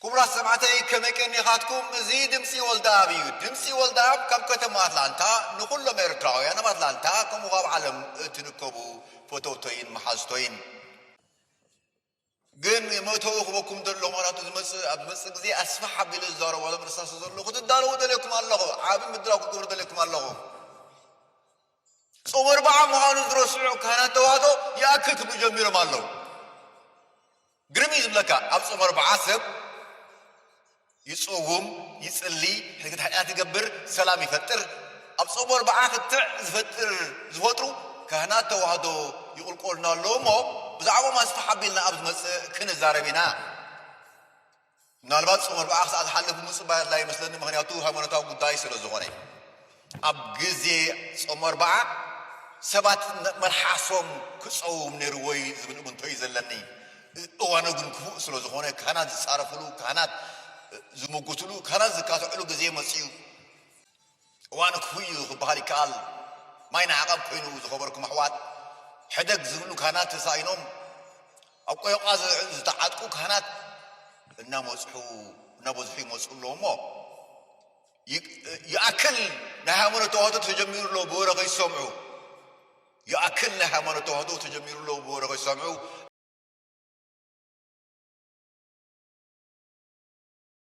ክቡራት ሰማዕተይ፣ ከመይ ቀኒኻትኩም? እዚ ድምፂ ወልደኣብ እዩ። ድምፂ ወልደኣብ ካብ ከተማ ኣትላንታ ንኹሎም ኤርትራውያን ኣብ ኣትላንታ፣ ከምኡ ካብ ዓለም እትንከቡ ፈተውቶይን መሓዝቶይን። ግን መእተዊ ክበኩም ዘሎ፣ ምኽንያቱ ዝመጽእ፣ ኣብ ዝመጽእ ግዜ ኣስፍሕ ኣቢለ ዝዛረቦ ምርሳስ ዘሎ ክትዳለዉ ደልየኩም ኣለኹ። ዓቢ ምድላው ክገብሩ ደልየኩም ኣለኹ። ጾም ኣርብዓ ምዃኑ ዝረስዑ ካህናት ተዋህዶ ይኣክል ክብሉ ጀሚሮም ኣለዉ። ግርም እዩ ዝብለካ። ኣብ ጾም ኣርብዓ ሰብ ይጽውም፣ ይጽሊ፣ ሕግት ሓጢኣት ይገብር፣ ሰላም ይፈጥር። ኣብ ጾም ኣርብዓ ክትዕ ዝፈጥር፣ ዝፈጥሩ ካህናት ተዋህዶ ይቕልቆልና ኣለዉ እሞ፣ ብዛዕባኦም ኣስፍሕ ኣቢልና ኣብ ዝመጽእ ክንዛረብ ኢና። ምናልባት ጾም ኣርብዓ ክሳዕ ዝሓልፍ ምጽባይ ኣድላይ ይመስለኒ፣ ምኽንያቱ ሃይማኖታዊ ጉዳይ ስለ ዝኾነ። ኣብ ግዜ ጾም ኣርብዓ ሰባት ነ-፣ መልሓሶም ክጸውም ነይርዎ እዩ ዝብል እምንቶ እዩ ዘለኒ። እዋኑ ግን ክፉእ ስለ ዝኾነ፣ ካህናት ዝጻረፍሉ፣ ካህናት ዝምጉትሉ፣ ካህናት ዝካትዕሉ ግዜ መጺኡ። እዋኑ ክፉእ እዩ ክበሃል ይከኣል። ማይ ንዓቐብ ኮይኑ ዝኸበርኩም ኣሕዋት፣ ሕደግ ዝብሉ ካህናት ተሳኢኖም፣ ኣብ ቆዮቋ ዝ-፣ ዝተዓጥቁ ካህናት እናመጽሑ፣ እናበዝሑ ይመጹ ኣለዉ እሞ፣ ይ-፣ ይኣክል ናይ ሃይማኖት ተዋህዶ ተጀሚሩ ኣሎ ብወረ ከይሰምዑ። ይኣክል ናይ ሃይማኖት ተዋህዶ ተጀሚሩ ኣሎ ብወረ ከይሰምዑ።